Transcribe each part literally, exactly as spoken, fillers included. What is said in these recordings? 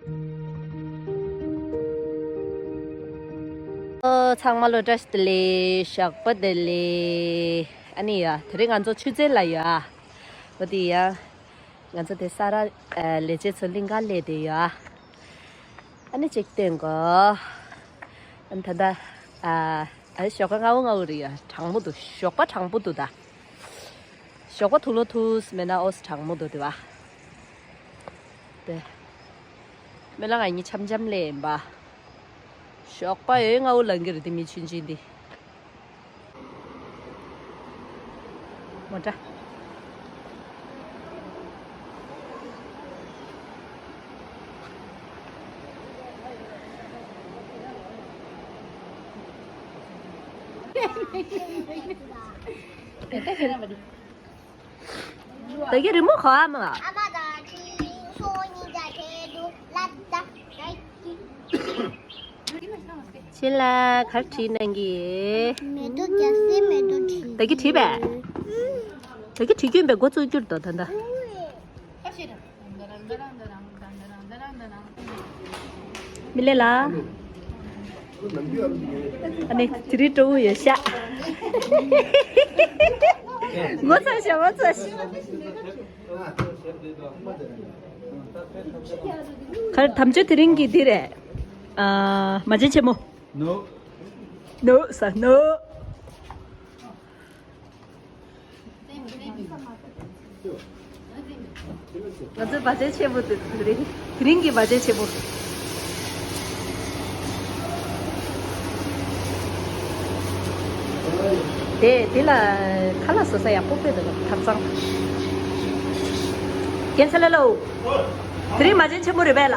ཨོ། ཚང་མ་ལོ་བཀྲ་ཤིས་བདེ་ལེགས། ཞོགས་པ་བདེ་ལེགས། ཨ་ནི་ཡ། དེ་རིང་ང་ཚོ་ཆུ་ཚན་ལ་ཡོད་ཨ། འོ་དེ་ཡ། ང་ཚོ་དེ་ས་ར་ཨ་ལས་བྱེད་ཚོ་གླིང་ག་སླེབས་བསྡད་ཡོད་ཨ། ཨ་ནི་ཅིག་སྟོན་གོ། ཨ་ནི་ད་ལྟ་ཨ་ཨ་ཞོགས་ཀ་སྔ་པོ་སྔ་པོ་རེད་ཡ། གྲང་མོ་འདུག་ཞོགས་པ་གྲང་པོ་འདུག་ད། ཞོགས་པ་ཐུག་ལོ་ཐུག་མེད་ན་ཨོ་སི་གྲང་མོ་འདུག་དེ་བ། དེ། མི་ལ་ང་གཉིས་འཆམ་འཆམ་ལས་ཡིན་པ། ཞོགས་པ་ཡོད་སྔ་པོ་ལངས་ཀྱི་རེད་དེ་མི་ཆུང་ཆུང་འདི། མོ་ཊ། ད་གི་རི་མོ་ག་བ་མ། ཕྱི་ལ་གར་བྲིས་གནང་གི། མེ་ཏོག་རྒྱ་སེ་མེ་ཏོག་བྲིས། ད་གི་བྲིས་པས། ད་གི་བྲིས་སྐྱོན་པའི་འགོ་བཙུགས་རྒྱུར་དོ་ད་ད། མི་ལས་ལ། ཨ་ནི་དེ་རིང་སྤྲོ་བོ་ཡོད་ཤག་ངོ་ཚ་ཤག་ངོ་ཚ་ཤག་གར་དམ་ཆོས་དེ་རིང་གི་འདི་རེད། ཨ། མ་བྱན་ཆེན་མོ། ནོ། ནོ་ས་ནོ། ང་ཚོའི་བ་ཅན་ཆེན་པོ་དེ་དེ་རིང་དེ་རིང་གི་བ་ཅན་ཆེན་པོ། དེ་དེ་ལ་ཁ་ལག་བཟོ་ས་ཡག་པོ་དཔེ་འདུག་ཐབ་ཚང་། རྒན་ཚ་ལ་ལོ། དེ་རིང་མ་བྱན་ཆེན་པོ་རེད་པས་ལ།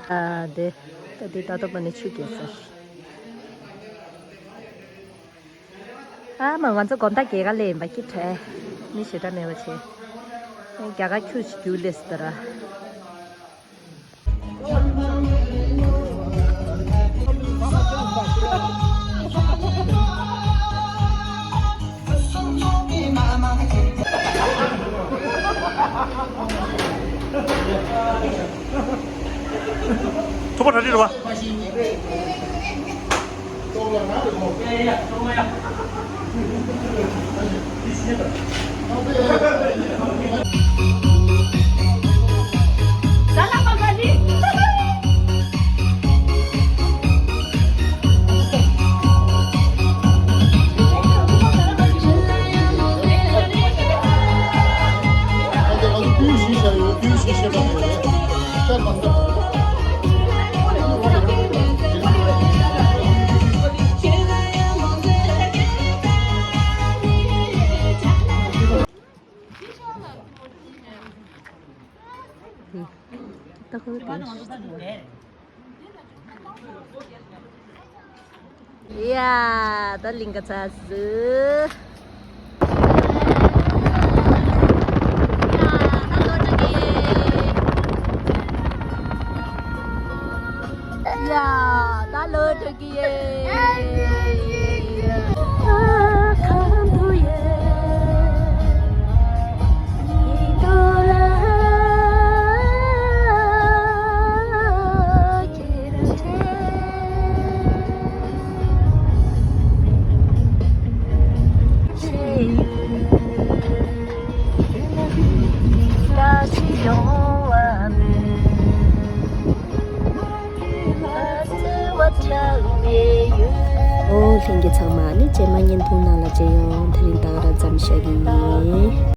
ཨ་དེ། ད་དེ་ད་ལྟ་བ་ནས་ཆུ་རྒྱས་ཟེར། ཨ་མ་ང་ཚོ་དགོང་དག་རྒྱལ་ཁ་ལས་ཡིན་པ་སྐྱིད་བྲལ། མི་ཞེ་དྲག་མེད་པ་བྱས། རྒྱ་གར་ཁྱུ་ཞིག་རྒྱུག་ལས་སུ་དར། ཐུག་པ་གྲ་སྒྲིག་རེད་པ། ཡ། ད་གླིང་ག་ཚ་ཟུ། ཡ། ད་ལོ་དྲུག་གི་ཡེ། ཨོ་ལྷན་རྒྱས་ཚང་མ། ཨ་ནི་རྗེས་མ་བརྙན་ཐུང་ནང་ལ་མཇལ་ཡོང་། དེ་རིང་ད་ག་རང་མཚམས་བཞག་གི་ཡིན།